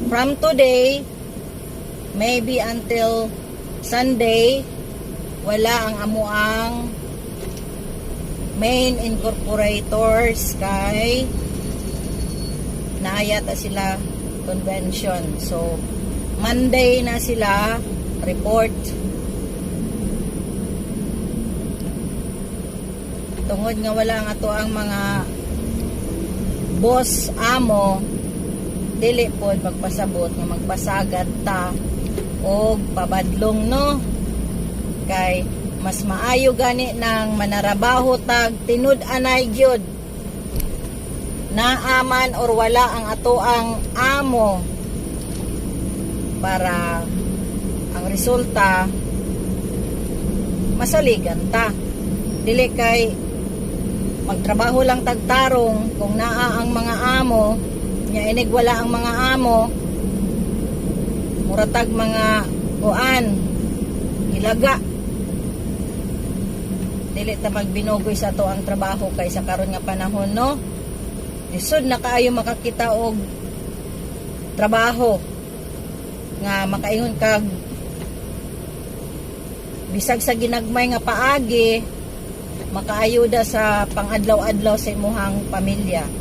From today, maybe until Sunday, wala ang amuang main incorporators kay naayata sila convention. So, Monday na sila report. Tungod nga wala ang ato ang mga boss amo, dili pod magpasabot nga magpasagad ta og pabadlong, no, kay mas maayo gani nang manarabaho tag tinud-anay gyud, naaman or wala ang ato ang amo, para ang resulta masaligan ta. Dili kay magtrabaho lang tagtarong kung naa ang mga amo nya, inig wala ang mga amo, muratag mga kuan, ilaga. Dili ta magbinugoy sa ato ang trabaho kay sa karon nga panahon, no, lisod na kaayo makakita og trabaho nga makaingon kag bisag sa ginagmay nga paagi makaayuda sa pangadlaw-adlaw sa imuhang pamilya.